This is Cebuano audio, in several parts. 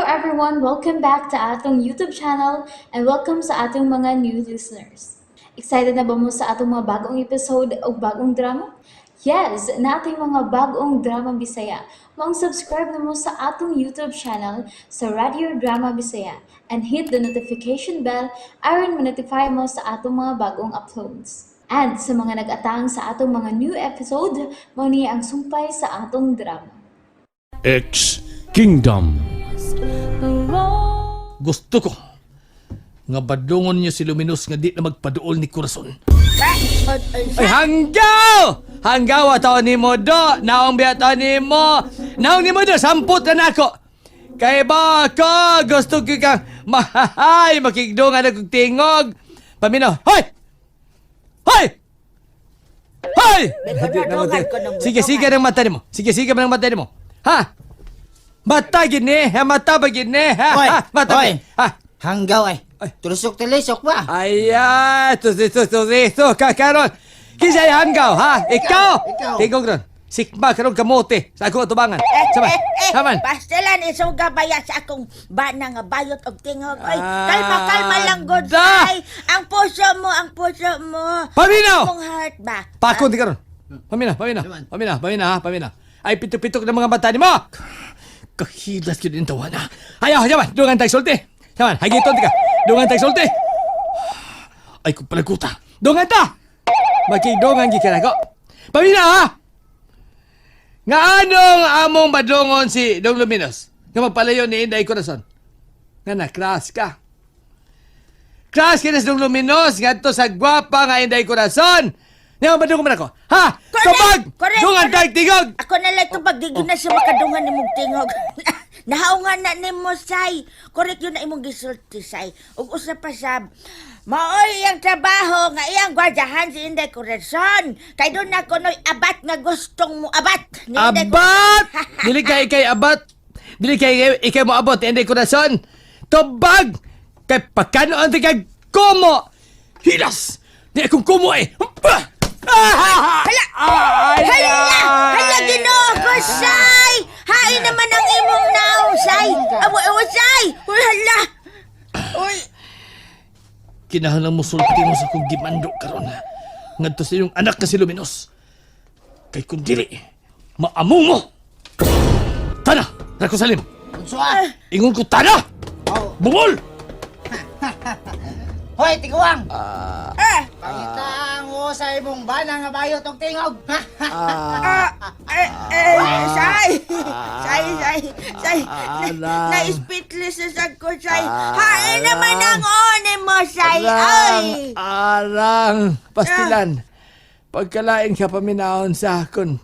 everyone! Welcome back to atong YouTube channel and welcome sa atong mga new listeners. Excited na ba mo sa atong mga bagong episode o bagong drama? Yes, nating mga bagong drama Bisaya. Maong subscribe na mo sa atong YouTube channel sa Radio Drama Bisaya and hit the notification bell aron ma-notify mo sa atong mga bagong uploads. And sa mga nag-atang sa atong mga new episode, mao ni ang sumpay sa atong drama. X Kingdom. Gusto ko nga badlongon niyo si Luminos nga di na magpaduol ni Corazon. Ay, hanggaw! Hanggaw ato ni mo do! Naong biya to ni mo! Naong ni mo do! Sampot na nako! Kay ba ko gusto ko kang mahay makigdungan na kong tingog! Paminaw! Hoy! Hoy! Hoy! Hindi na mo, sige, sige ng mata nimo. Sige, sige ng mata nimo. Ha? Mata gini, ha? Mata ba gini? Ha? Hoy! Ha? Mata Hoy! Ha? Hanggaw ay. Ay. Tulusok tilisok ba? Ay, ito, ito, ito, ito, kakaron. Kinsa ay hanggaw, ha? Ikaw! Ikaw. Tingog ron. Sikma karon kamote sa akong atubangan. Saman, saman. Pastilan, isuga baya sa akong bana nga bayot og tingog. Oy, Ah, kalma, kalma lang, good. da. Ay, ang puso mo, ang puso mo. Paminaw! Ang mong heart ba? Pakon di karon. Pamina, pamina, pamina, pamina, ha, pamina. Ay, pitok-pitok ng mga mata ni mo! Kahilas yun yung tawa na. Ayaw, yaman, dungan tag sulti. Yaman, hagiton ti ka. Dungan tag sulti. Ay, kung palaguta. Dungan ta! Makigdungan gikan ako. Pamina, ha! Nga anong among badlongon si Dong Luminos? Nga magpalayo ni Inday Corazon. Nga na-crush ka. Crush ka na sa Dong Luminos ngadto sa gwapa nga Inday Corazon. Nga badlongon man ako. Ha? Correct! Tubag! Correct! Dungan Correct! tag tingog! Ako na lang tubag, di na siya makadungan ni mong tingog. Nahaungan na ni mo, Say. Correct yun na imong gisulti, Say. Ug usa pa sab. Maoy iyang trabaho nga iyang gwardiyahan si Inday Corazon. Kay doon na kuno'y abat nga gustong mo abat. Ni Inday Abat! Dili kay ikay abat. Dili kay ikay mo abot Inday Corazon. Tubag! Kay pagkanoon ti kag kumo. Hilas! Di akong kumo eh. Ah! Hala! Ay, Hala! ay! Hala, Ginoo ko, Say! Hain naman ang imong naong, Say! Awa, awa, Say! Uy, hala! Uy! Kinahanglan mo sulti mo sa kong gimando karon. Ngadto sa iyong anak na si Luminos. Kay kung dili, maamong mo! Tana! Rakosalim! Unsa? Ingon ko tana! Oh. Bungol! Hoy, tiguang. Ah! Pangitang o sa imong bana nga bayot og tingog. Ah! Eh, eh, Say! Say, Say, Say! Alam. Na-speechless na sad ko, Say! Hain naman ang one mo, Say! Ay! Arang! Pastilan! Pagkalain ka paminaon sa akon,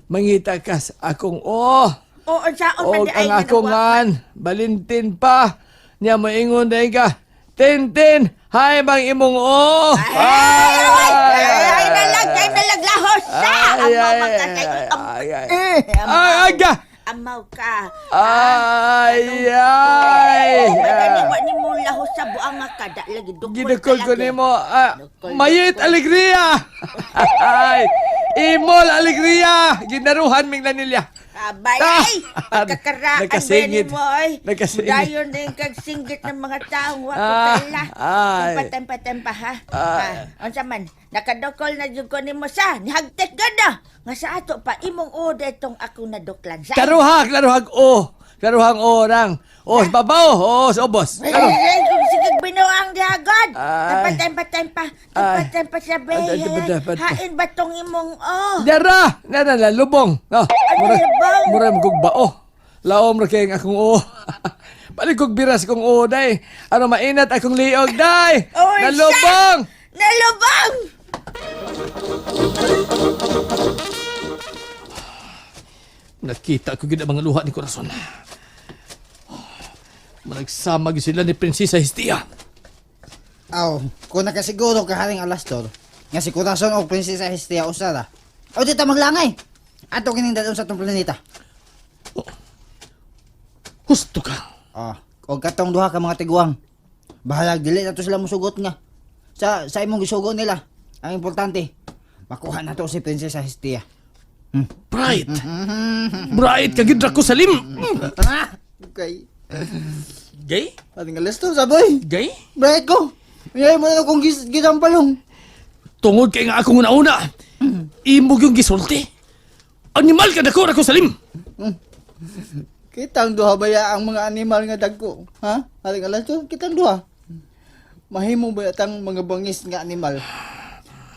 mangita ka sa akong oo. Oo, saon man Og di ay ang nga akong nawa. ngan, balintin pa. Niya moingon dahil ka, Tintin, hay bang imong oo. Ay, ay, ay, ay, nalag, ay, nalag, lahos sa! Ay, Amaw ay, man ka, Say! ay, ay, ay. Eh, Ay, aga! Amaw ka. Ay, ay! Madali wa ni mo lahos sa buang nga kada lagi dukol Ginukol ka ko lagi. nimo, ah, Dukol, mayit dukol. alegria! Ay, imol alegria! Ginaruhan ming lanilya. Abay, Ah! ay! Pagkakaraan Nagkasingit. ba mo, ay? Nagkasingit. Dayon din kag singgit ng mga taong wa ko Ah, kaila. ay. Tempa, tempa, tempa, ha? Ah. Ha? Unsa man, nakadukol na jud ko nimo sa, nihagtit ganda. Nga sa ato pa, imong order tong ako naduklan sa. Klaruha, klaruhag o. Klaruhang orang. O, sa babaw, o, sa obos. Ay, Klaro. ay, kung sige binuang dihagod. Ay. Tempa, tempa, tempa. Tempa, Ay. tempa, sabi. Ay, tempa, tempa, tempa. Hain ba tong imong, oh? Dara! Na, na, na, lubong. No, Ano lubong? Mura mo kog bao. Laom ra kay ang akong o. Balik kog biras kong o, day. Ano mainat akong liog, day. Oy, Nalubong! siya! Nalubong! Nakita ko gid ang mga luha ni Corazon. Managsama gyud sila ni Prinsesa Hestia. Aw, kung nakasiguro ka haring Alastor, nga si Corazon og Prinsesa Hestia usara. Aw di ta maglangay. Ato kining dadon sa atong planeta. Husto ka. Ah, og katong duha ka mga tiguang. Bahalag dili na to sila musugot nga. Sa imong gisugo nila. Ang importante, makuha na to si Prinsesa Hestia. Bright. Bright ka gid ko salim. Ah, okay. Gay? Ating Alastor, saboy. Gay? Bakit ko? Iyay mo na akong gisampalong. Tungod kay nga akong una-una, imog yung gisulti. Animal ka dako ra ko salim. Kitang duha ba ya ang mga animal nga dagko? Ha? Ating Alastor, kitang duha. Mahimo ba yatang mga bangis nga animal?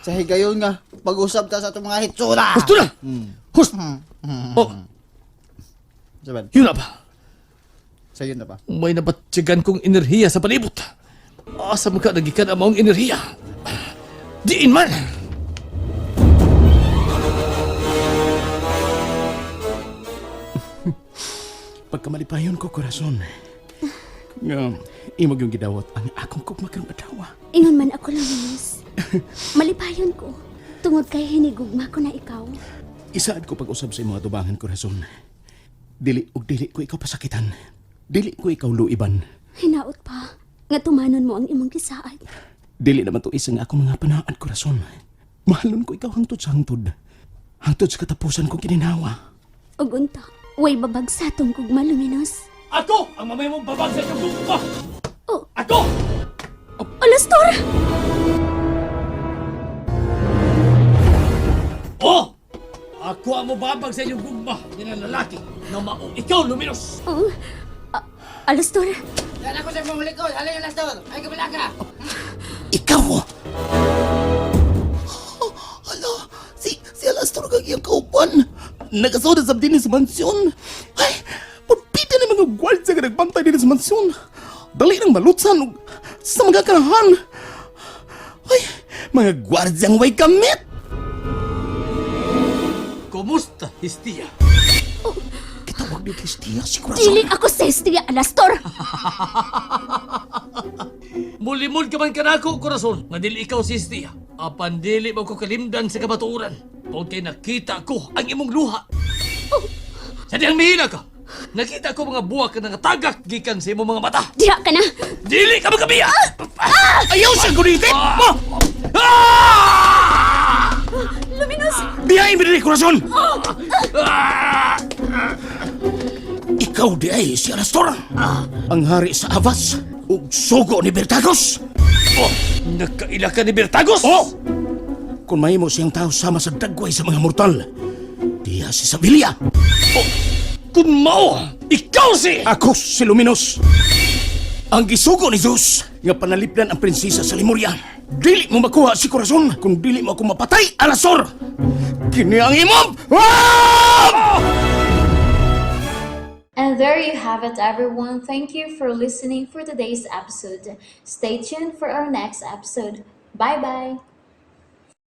Sa higayon nga, pag-usap ta sa atong mga hitsura. Husto na! Hust! Oh, Saban, yun na ba? sayo na pa. May nabatsyagan kong enerhiya sa palibot. Asa man ka nagikan ang maong enerhiya? Diin man! Pagkamalipayon ko, korason. Nga, imog yung gidawat ang akong kugma karong adlaw. Ingon man ako, Luminos. Malipayon ko. Tungod kay hinigugma ko na ikaw. Isaad ko pag-usab sa imong atubangan, korason. Dili og dili ko ikaw pasakitan. Dili ko ikaw luiban. Hinaot pa. Nga tumanon mo ang imong gisaad. Dili naman to isang akong mga panaad, korason. Mahalon ko ikaw hangtod sa hangtod. Hangtod sa katapusan kong kininawa. Ug unta, way babag sa atong gugma, Luminos. Ako ang mamay mong babag sa iyong gugma! Oh. Ako! Alastor! Oh! Ako ang mababag sa iyong gugma ni lalaki na mao ikaw, Luminos! Oh, Alastor, Yan ako sa imong likod. Alin Alastor? Ay kabalaga. Ikaw! Hala, si Alastor kag iyang kauban. Nagasaw na sab dinhi sa mansyon. Ay, pagpita ni mga gwardya nga nagbantay dinhi sa mansyon. Dali nang malutsan og sa mga kanahan. Ay, mga gwardyang way kamit. Kumusta, Hestia? Kitawag ni Cristia si korason. dili ako sa Hestia, Alastor! Mulimod ka man kanako, korason, nga dili ikaw si Hestia. Apan dili mo ko kalimdan sa kabatuoran. Tungod kay nakita ko ang imong luha. Sa dihang mihila ka, nakita ko mga buwak nga nangatagak gikan sa imong mga mata. Diha ka na! Dili ka magkabiya! Ayaw sa gunitin! Ah! Ah! Luminos! Biyain mo dili, korason! Ah! Ikaw di ay si Alastor. Ang hari sa Avas ug sugo ni Bertagos. Oh, nagkaila ka ni Bertagos? Oh! Kung mahimo siyang tao sama sa dagway sa mga mortal, diya si Sabilia. Oh, kung mao, ikaw si... Ako si Luminos. Ang gisugo ni Zeus nga panalipdan ang prinsesa sa Lemuria. Dili mo makuha si Corazon kung dili mo ako mapatay, Alasor! Kini ang imong... Ah! And there you have it, everyone. Thank you for listening for today's episode. Stay tuned for our next episode. Bye bye.